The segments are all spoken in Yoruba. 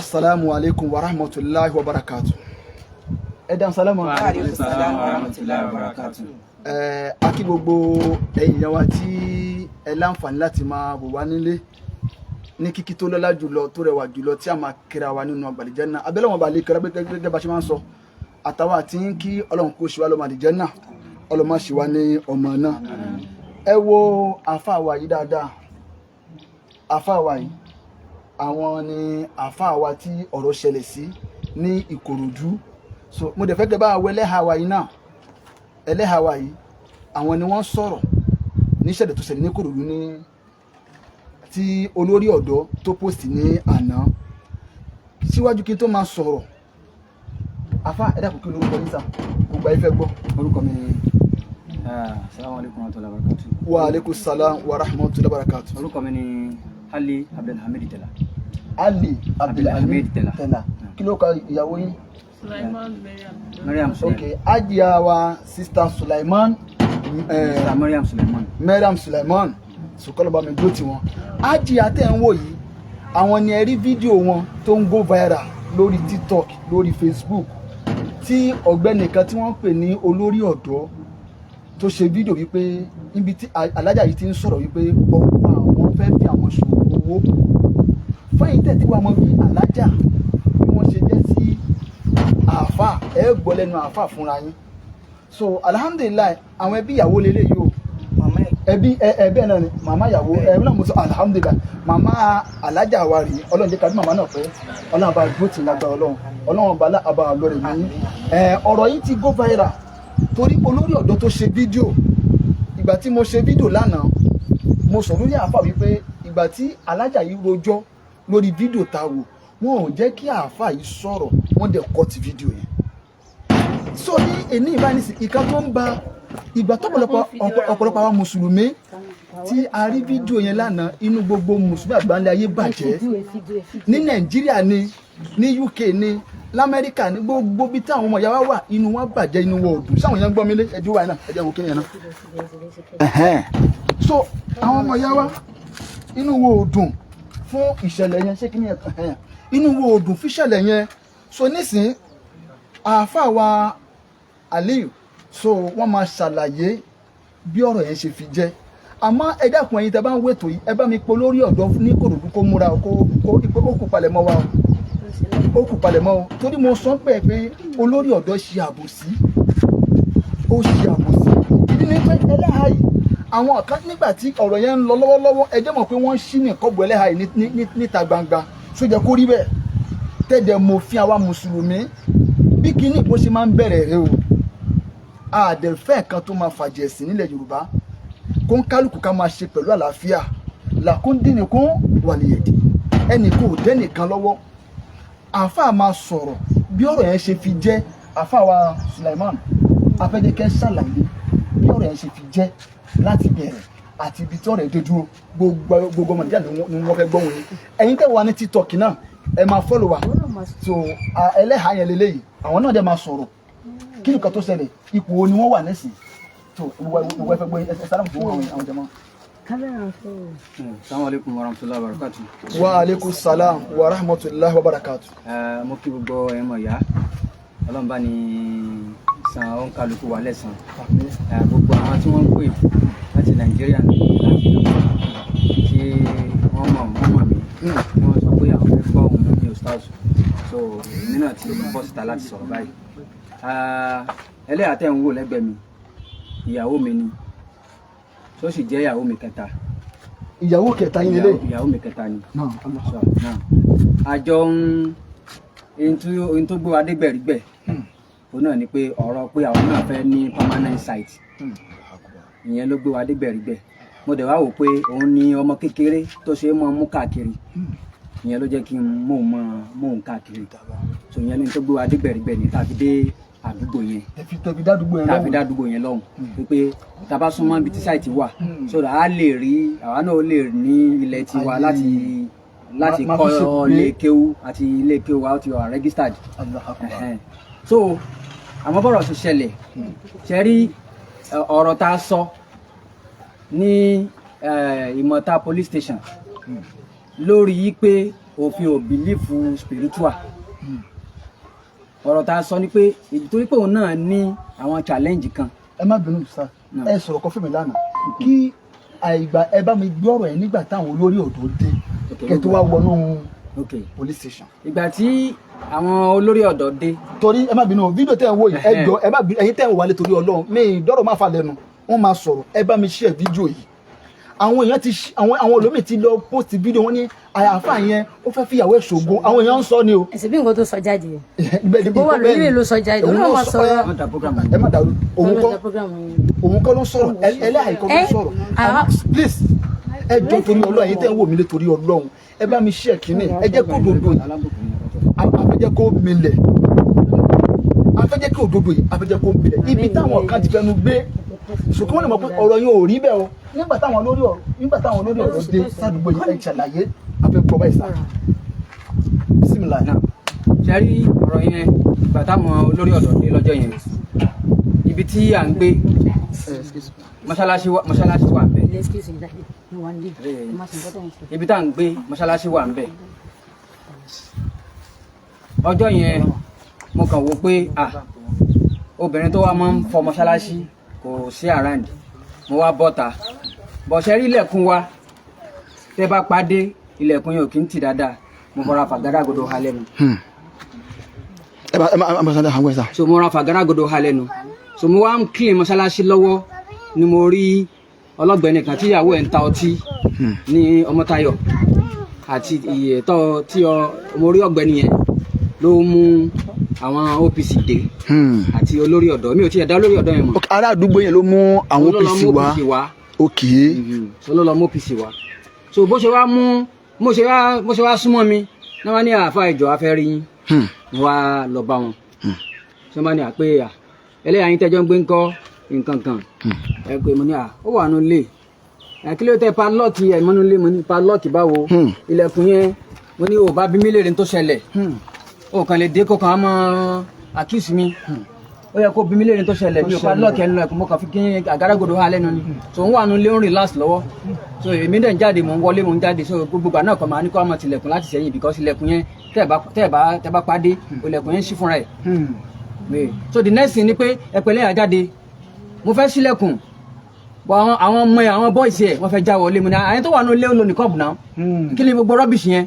Asalaamu alaykum wa rahmatulahi wa barakatu. Ẹ dáhùn sálámù. Wa alaikum salam wa rahmatullahi wa barakatuh. Ẹ a kí gbogbo ẹ̀yin ìyá wa tí ẹ láǹfààní láti máa wò wá nílé ní kíkí tó lọ́lá jùlọ, tó rẹwà jùlọ, tí a máa kíra wa nínú àgbàlìjẹ́ náà. Abẹ́lẹ́ wọn bá lè kíra gẹ́gẹ́ bá ṣe máa ń sọ àtàwọn àti ń kí Ọlọ́run kó ṣe wá lọ́mọ àlìjẹ́ náà, Ọlọ́run má ṣe wá ní ọmọ náà. Ẹ wo àáfàá wa yìí dáadáa. Àáfàá wa yìí, àwọn ni àáfàá wa tí ọ̀rọ̀ ṣẹlẹ̀ sí ní Ìkòròdú. So mo dẹ̀ fẹ́ kẹ́ bá wọ ẹlẹ́hàá wa yìí náà. Ẹlẹ́hàá wa yìí, àwọn ni wọ́n sọ̀rọ̀ níṣẹ̀lẹ̀ tó ṣẹlẹ̀ ní Ìkòròdú ní tí olórí ọ̀dọ́ tó post ní àná. Síwájú kí n tó máa sọ̀rọ̀, àfá, ẹ dákun, kí lórúkọ yín sà? Gbogbo ayé fẹ́ gbọ́. Orúkọ mi ni, assalamu alaikum wa rahmatullahi wa barakatuh. Wa aleykum salam wa rahmatullahi wa barakatuh. Orúkọ mi ni Ali Abdulhamid Tela. Ali Abdulhamid Abdulhamid Tela. Tela. Kí ló ka ìyàwó yín? Sulaiman Mariam. Mariam Sulaiman. Ok, ajiya wa, Sister Sulaiman, Sister Mariam Sulaiman. Mariam Sulaiman sùkọ́lọ́ba mi dúró tiwọn. Ajiya tẹ̀ ń wò yìí, àwọn ni ẹ rí fídíò wọn tó ń go viral lórí TikTok, lórí Facebook, tí ọ̀gbẹ́ni kan tí wọ́n ń pè ní olórí ọ̀dọ́ tó ṣe fídíò wípé níbi tí alájà yìí ti ń sọ̀rọ̀ wípé ọkọ àwọn fẹ́ fi àwọn ṣòwò owó. Fẹ́yìn tẹ̀ tí wàá mọ bí alájà bí wọ́n ṣe jẹ́ sí àáfà, ẹ gbọ́ lẹ́nu àáfà fúnra yín. So alhamdulillahi, àwọn ẹbí ìyàwó lélẹ́yìí o, ẹbí ẹ ẹ bẹ́ẹ̀ náà ni màmá ìyàwó ẹ náà. Mo sọ alhamdulillahi, màmá alájà wa rèé. Ọlọ́run jẹ́ ká bí màmá náà pẹ́. Ọlọ́run bá dúró tì lágbára Ọlọ́run. Ọlọ́run bá àbá lọ́rẹ̀ mí. Ẹ ọ̀rọ̀ yìí ti go viral torí olórí ọ̀dọ́ tó ṣe fídíò. Ìgbà tí mo ṣe fídíò lánàá, mo sọ lórí àáfà wípé ìgbà tí alájà yìí rojọ́ lórí fídíò tá a wò, wọn ò jẹ́ kí àáfà yìí sọ̀rọ̀, wọ́n dẹ̀ cut fídíò yẹn. So ní èní ìbánisí ìkan tó ń ba ìgbà tọ́pọ̀lọpọ̀ ọ̀pọ̀lọpọ̀ àwọn mùsùlùmí tí a rí fídíò yẹn lánàá, inú gbogbo mùsùlùmí àgbáńlé ayé bàjẹ́, ní Nàìjíríà ni, ní UK ni, lamẹ́ríkà ní, gbogbo bí táwọn ọmọ ìyá wa wà, inú wọn bàjẹ́, inú wọn ò dùn. Sáwọn yẹn ń gbọ́ mi lé ẹjú wa náà, ẹjẹ́ wo kéèyàn náà. So àwọn ọmọ ìyá wa, inú wọn ò dùn fún ìṣẹ̀lẹ̀ yẹn. Ṣé kí ni ẹ̀? Inú wọn ò dùn fún ìṣẹ̀lẹ̀ yẹn. So nísìnyí, àáfàá wa Aliyu, so wọ́n máa ṣàlàyé bí ọ̀rọ̀ yẹn ṣe fi jẹ́. Àmọ́ ẹ dákun, ẹ̀yin tẹ́ bá ń wètò yìí, ẹ bá mi pe lórí ọ̀dọ́ ní Kòròdú kó múra o, kó ó kù palẹ̀mọ́ wa o, ó kù palẹ̀mọ́ o, torí mo sọ pé olórí ọ̀dọ́ ṣe àbòsí, ó ṣe àbòsí. Ìdí ni pé ẹlẹ́hàá yìí, àwọn kan nígbà tí ọ̀rọ̀ yẹn ń lọ lọ́wọ́lọ́wọ́, ẹ jẹ́ mọ̀ pé wọ́n ń ṣí nìkọ́bù ẹlẹ́hàá yìí níta gbangba. Só jẹ́ kó rí bẹ́ẹ̀? Tẹ́jẹ̀ mọ̀fin àwa mùsùlùmí bí kíní bó ṣe máa ń bẹ̀rẹ̀ rẹ o. Àdẹ̀fẹ́ kan tó máa fàjẹ̀ ẹ̀sìn nílẹ̀ Yorùbá, kó ń kálukú ká máa ṣe pẹ̀lú àlàáfíà. Làkúndínníkún wàlìyẹ̀dì, ẹnì kò dẹ́nìkan lọ́wọ́. Àáfàá máa sọ̀rọ̀ bí ọ̀rọ̀ yẹn ṣe fi jẹ́. Àáfàá wa Sulaiman, afẹ́jẹ́kẹ́ ṣàlàyé bí ọ̀rọ̀ yẹn ṣe fi jẹ́ láti bẹ̀rẹ̀ àti ibi tí ọ̀rọ̀ yẹn dé dúró. Gbogbo gbogbo ọmọ Nàìjíríà ni wọ́n fẹ́ gbọ́ wọn yìí. Ẹ̀yin tẹ́ wà ní TikTok náà, ẹ máa follow wa. So ẹlẹ́hàá yẹn lélẹ́yìí, àwọn náà dẹ̀ máa sọ̀rọ̀ kí nìkan tó ṣẹlẹ̀, ipò wo ni wọ́n wà nísìn. So gbogbo ẹ fẹ́ gbọ́. Ẹ sálámù fún àwọn jàmáà. Assalamu alaikum wa rahmatullahi wa barakatuh. Wa aleykum salam wa rahmatulahi wa barakatu. Mo kí gbogbo ẹ̀yin ọmọ ìyá. Ọlọ́run bá ní san òǹkàlùkù wa lẹ́san. Gbogbo àwọn tí wọ́n ń pè láti Nàìjíríà, láti ìlú tí wọ́n mọ̀ mí, tí wọ́n sọ pé àwọn fẹ́ gbọ́ òun ní ustaz. So èmi náà ti bọ́ síta láti sọ̀rọ̀ báyìí. Ẹlẹ́yà tẹ̀ ń wò lẹ́gbẹ̀ẹ́ mi, ìyàwó mi ni, tó sì jẹ́ ìyàwó mi kẹta. Ìyàwó kẹta yín lélẹ̀? Ìyàwó mi kẹta ni. Náà Allah. So, náà àjọ ń ohun tó gbé wa dé gbẹ̀rígbẹ̀, òun náà ni pé ọ̀rọ̀ pé àwọn náà fẹ́ ní permanent site. Ìyẹn ló gbé wa dé gbẹ̀rígbẹ̀. Mo dẹ̀ wá wò pé òun ni ọmọ kékeré tó ṣe é mọ́ mú káàkiri. Ìyẹn ló jẹ́ kí n mú òun káàkiri. So ìyẹn ní tó gbé wa dé gbẹ̀rígbẹ̀ ní tàbí dé àdúgbò yẹn. Ẹ fi tẹbi dádúgbò yẹn tàbí lọ́wọ́. Dádúgbò yẹn lọ́hùn, wípé tá a bá súnmọ́ ibi tí site wà, so that a lè rí, àwa náà lè ní ilẹ̀ tiwa Ayé. láti Má fi ṣe kọ́ pé- ilé kéwú, àti ilé kéwú wa ó ti wà registered. Allah akbar. Ẹ̀hẹ́n. So àmọ́ bọ́rọ̀ ṣe ṣẹlẹ̀, ṣe rí ọ̀rọ̀ tá a sọ ní Ìmọ̀ta police station lórí yí pé Òfin ò believe spiritual. Ọ̀rọ̀ tá a sọ ni pé torí pé òun náà ní àwọn challenge kan. Ẹ má bínú sá. No. Ẹ sọ̀rọ̀ kan fún mi lánàá kí àìgbà ẹ bá mi gbé ọ̀rọ̀ yẹn nígbà táwọn olórí ọ̀dọ́ dé, kẹ́ tó wá wọnú police station. Ìgbà tí àwọn olórí ọ̀dọ́ dé, Torí ẹ má bínú o, fídíò tẹ́ ẹ ń wò yìí, ẹ jọ, ẹ má bínú, ẹ̀yin tẹ́ ẹ ń wò wálé, torí Ọlọ́run mi ìdọ́rọ̀ má fa lẹ́nu, wọ́n máa sọ̀rọ̀. Ẹ bá mi share fídíò yìí. Àwọn èèyàn ti àwọn olómìn ti lọ post fídíò wọn ní àyàfà yẹn ó fẹ́ fìyàwó ẹ̀ ṣògo. Àwọn èèyàn ń sọ ni o. Ẹ̀sìn bí nǹkan tó sọ jáde. Bẹ́ẹ̀ ni. Bó wà lórí ló sọ jáde, Òun òun náà ló máa sọ. sọ̀rọ̀. Wọ́n ta program. Ẹ má dàrú, òun kọ́. Ló program yẹn. Òun kọ́ ló ń sọ̀rọ̀, ẹlẹ́hàá kọ́ ló ń sọ̀rọ̀. Please, ẹ jọ, torí Ọlọ́run, ẹ̀yin tẹ́ ń wò mí lé, torí Ọlọ́run, ẹ bá mi share kínní. Ẹ jẹ́ kó òdodo yìí, a fẹ́ jẹ́ kó milẹ̀, a fẹ́ jẹ́ kí òdodo yìí, a fẹ́ jẹ́ kó milẹ̀ ibi táwọn kan ti fẹnu gbé sùkú. Wọn lè mọ̀ pé ọ̀rọ̀ yẹn ò rí bẹ́ẹ̀ o. Nígbà táwọn olórí ọ̀rọ̀ dé sádùúgbò yìí, ẹ ṣàlàyé, a fẹ́ gbọ́ báyìí sá. Bismillah. Náà ṣe rí ọ̀rọ̀ yẹn, ìgbà táwọn olórí ọ̀dọ́ dé lọ́jọ́ yẹn, ibi tí à ń gbé, mọ́ṣáláṣí wà ń bẹ̀. Ilé excuse me daddy, mo wà nílé. Mo máa sọ nǹkan tó ń sọ. Ibi tá à ń gbé, mọ́ṣáláṣí wà ń bẹ̀. Ọjọ́ yẹn, mo kàn wò pé ah, obìnrin tó wá máa ń fọ mọ́ṣáláṣí kò sí around. Mo wá bọ́ta bọ̀ṣẹ́ rí ilẹ̀kùn wa, tẹ́ bá pàdé ilẹ̀kùn yẹn ò kí ń tì dáadáa. Mo fọra fàgádágodo ha lẹ́nu. Ẹ bá sáré àwọn ẹ sá. So mo ra fàgádágodo ha lẹ́nu. So mo wá ń clean mọ́ṣáláṣí lọ́wọ́ ni mo rí ọlọ́gbẹ́ni kan tíyàwó ẹ̀ ń ta ọtí ní Ọmọ́táyọ̀ àti ìyẹ̀tọ́ tí ọ. Mo rí ọ̀gbẹ́ni yẹn ló mú àwọn OPC dé àti olórí ọ̀dọ́. Mi ò tiẹ̀ dá olórí ọ̀dọ́ yẹn mọ̀. Ok, ará àdúgbò yẹn ló mú àwọn Ló lọ OPC mú wá? OPC wá. So ló lọ mú OPC wá. So bó ṣe wá mú, bó ṣe wá súnmọ́ mi náà, wá ní, "Àáfà, ìjọ afẹ́ rí yín." Mo wá lọ bá wọn. Ṣé wọ́n bá ní àpé à ẹlẹ́yà yín tẹ́jọ́ ń gbé ńkọ́, nǹkan kan ẹ pé. Mo ní à ó wà nù lé ẹ, kí ló tẹ padlock ẹ mọ́nú lé? Mo ní padlock báwo? Ilẹ̀kùn yẹn, mo ní ò bá bí mí léèrè tó ṣẹlẹ̀, ó kàn lè dé kó kàn á mọ́ accuse mi. Ó yẹ kó bí mí léèrè tó ṣẹlẹ̀. Mi ò padlock ẹ nínú ẹ̀kún, mo kàn fi kí àgádágodo hà lẹ́nu ni. So ń wà nù lé, ń relax lọ́wọ́. So èmi dẹ̀ ń jáde, mò ń wọlé, mò ń jáde. So gbogbo ìgbà náà kàn máa ní kó máa tilẹ̀kùn láti sẹ́yìn, because ilẹ̀kùn yẹn, tẹ́ bá pàdé, ilẹ̀kùn yẹn ń ṣí fúnra ẹ̀. So the next thing ni pé ẹ pẹ̀lẹ́ yà jáde, mo fẹ́ ṣílẹ̀kùn bọ, àwọn ọmọ ẹ, àwọn boys ẹ, wọ́n fẹ́ já wọlé. Mu ní àyẹn tó wà nínú ilé ó ń lo niqab náà. Kí ni gbogbo rubbish yẹn?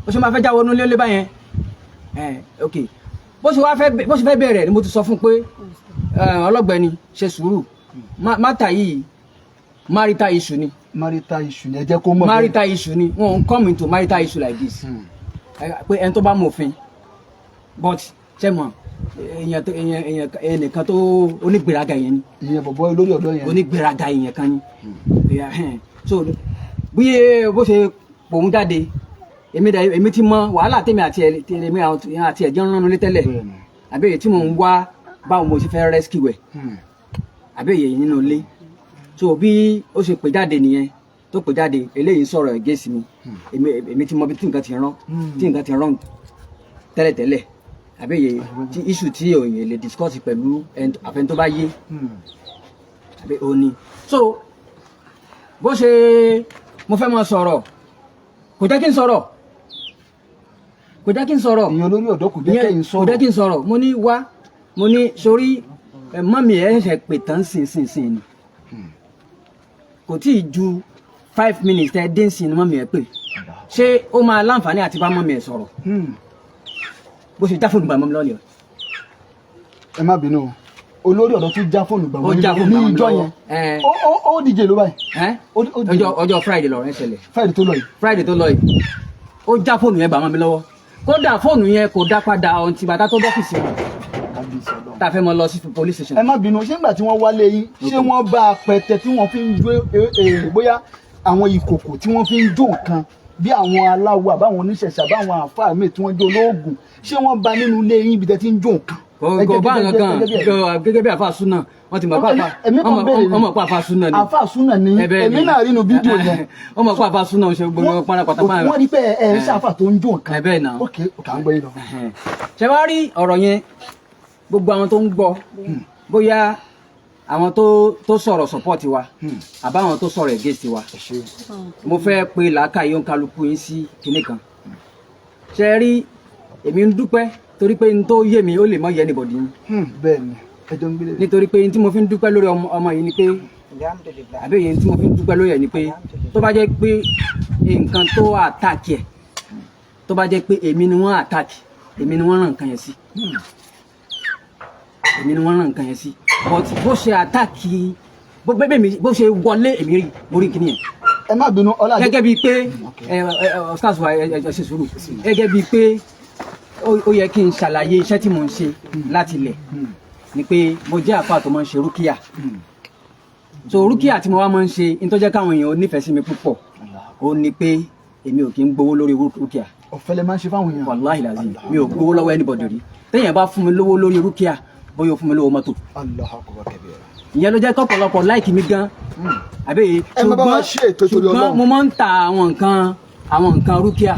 Ó ṣe máa fẹ́ já wọnú ilé báyẹn ẹ? Ok, bó ṣe fẹ́ bẹ̀rẹ̀ ni mo ti sọ fún pé ọlọ́gbẹ́ni, ṣe sùúrù. Matter yìí, marital issue ni. Marital issue ni, ẹ jẹ́ kó mọ̀ bẹ́ẹ̀. Marital issue ni. Wọn ń come into marital issue like this. Pé ẹni tó bá mọ òfin, but ṣe mọ èèyàn tó èèyàn èèyàn ẹnìkan tó onígbèraga yẹn ni. Ìyẹn bọ̀bọ̀ olórí ọ̀dọ́ yẹn. Onígbèraga èèyàn kan ni. So bí bó ṣe pòun jáde, èmi dẹ̀ èmi ti mọ wàhálà tèmi àti ẹ, tèmi àti ẹ̀jẹ̀ ń ránu lé tẹ́lẹ̀. Àbí èyí tí mò ń wá, báwo mo ṣe fẹ́ rescue ẹ̀, àbí èyí nínú ilé. So bí ó ṣe pè jáde nìyẹn, tó pè jáde, eléyìí ń sọ̀rọ̀ against mi. Èmi ti mọ bí tí nǹkan ti rán, tí nǹkan ti rán tẹ́lẹ̀tẹ́lẹ̀, àbí èyí tí issue tí òyìn lè discuss pẹ̀lú àfẹn tó bá yé, àbí òní. So bó ṣe mo fẹ́ máa sọ̀rọ̀, kò jẹ́ kí n sọ̀rọ̀, kò jẹ́ kí n sọ̀rọ̀. Ìyẹn olórí ọ̀dọ́ kò jẹ́ kẹ́yìn Kò jẹ́ kí n sọ̀rọ̀. Mo ní wá, mo ní sórí ẹ, mummy ẹ ṣẹ̀ṣẹ̀ pè tán sìn sìn sìn ni, kò tí ì ju 5 minutes tẹ dé sìn ni mummy ẹ pè. Ṣé ó máa láǹfààní àti bá mummy ẹ sọ̀rọ̀? Bó ṣe já fóònù gbà mọ́ mi lọ́nìí. Ẹ má bínú o, olórí ọ̀dọ́ tún já fóònù gbà Ó wọ́n já fóònù ní gbà mọ́ mi ìjọ lọ́wọ́. yẹn. Ẹ. Ó díje ló báyìí. Ẹ́. Ó díje. Ọjọ́ Friday lọ̀rọ̀ ẹ ṣẹlẹ̀. Friday tó lọ yìí. Friday tó lọ yìí, ó já fóònù yẹn gbà mọ́ mi lọ́wọ́. Kódà fóònù yẹn kò dá padà ọ̀hún tí bàtà tó dọ́fíìsì wọn. Kábíyèsí Ọlọ́run. Tá a fẹ́ mọ lọ sí police station. Ẹ má bínú, ṣé nígbà tí wọ́n wálé yín, ṣé wọ́n bá apẹtẹ tí wọ́n fi ń jó bóyá àwọn ìkòkò tí wọ́n fi ń jó nǹkan bí àwọn aláwo àbáwọn oníṣẹ̀ṣẹ̀ àbáwọn àáfàá míì tí wọ́n jó olóògùn, ṣé wọ́n bá nínú ilé yín ibi tẹ́ ti ń jó nǹkan? Kò bá nǹkan kan. Gẹ́gẹ́ bí àfa súnà, wọ́n ti mọ̀ pé àfa Èmi kàn béèrè ni. wọ́n mọ̀ pé àfa súnà ni. Àáfàá súnà ni. Ẹ bẹ́ẹ̀ Èmi ni. náà rí inú fídíò yẹn. Wọ́n mọ̀ pé àfa súnà ń ṣe gbogbo pátápátá. Wọ́n rí pé ẹ ń ṣàfà tó ń jó nǹkan. Ẹ bẹ́ẹ̀ náà. Ok, à ń gbọ́ yín lọ. Ṣe wá rí ọ̀rọ̀ yẹn, gbogbo àwọn tó ń gbọ́, bóyá àwọn tó sọ̀rọ̀ support wa àbáwọn tó sọ̀rọ̀ against wa, mo fẹ́ pe làákàyè òǹkálukú yín sí kinní kan. Ṣe rí, èmi ń dúpẹ́ torí pé n tó yé mi, ó lè mọ yẹ anybody yín. Bẹ́ẹ̀ ni, ẹjọ́ ń gbélé. Nítorí pé n tí mo fi ń dúpẹ́ lórí ọmọ yìí ni pé, àbí èyí tí mo fi ń dúpẹ́ lórí ẹ̀ ni pé, tó bá jẹ́ pé nǹkan tó attack ẹ̀, tó bá jẹ́ pé èmi ni wọ́n attack, èmi ni wọ́n ràn nǹkan yẹn sí, èmi ni wọ́n ràn nǹkan yẹn sí. But bó ṣe attack, bó bẹ́ẹ̀ mi, bó ṣe wọlé, èmi rí, mo rí kíní yẹn. Ẹ má bínú, ọlá. Gẹ́gẹ́ bíi pé ẹ ẹ stars wa, ẹ ṣe sùúrù. Gẹ́gẹ́ bíi pé ó yẹ kí n ṣàlàyé iṣẹ́ tí mò ń ṣe láti ilẹ̀ ni pé mo jẹ́ àfáà tó máa ń ṣe rúkìá. So rúkìá tí mo wá máa ń ṣe, ní tó jẹ́ káwọn èèyàn nífẹ̀ẹ́ sí mi púpọ̀, ó ní pé èmi ò kí ń gbowó lórí rúkìá. Ọ̀fẹ́ lẹ máa ń ṣe fáwọn èèyàn. Wàláhì làzim, mi ò gbowó lọ́wọ́ anybody rí. Téèyàn bá fún mi lówó lórí rúkìá, bóyá ó fún mi lówó mọ́tò. Allahu akbar kabira. Ìyẹn ló jẹ́ kọ́pọ̀lọpọ̀ like mi gan àbí. Ẹ má bá wa ṣe ètò torí Ṣùgbọ́n Ọlọ́run. mo máa ń ta àwọn nǹkan rúkìá.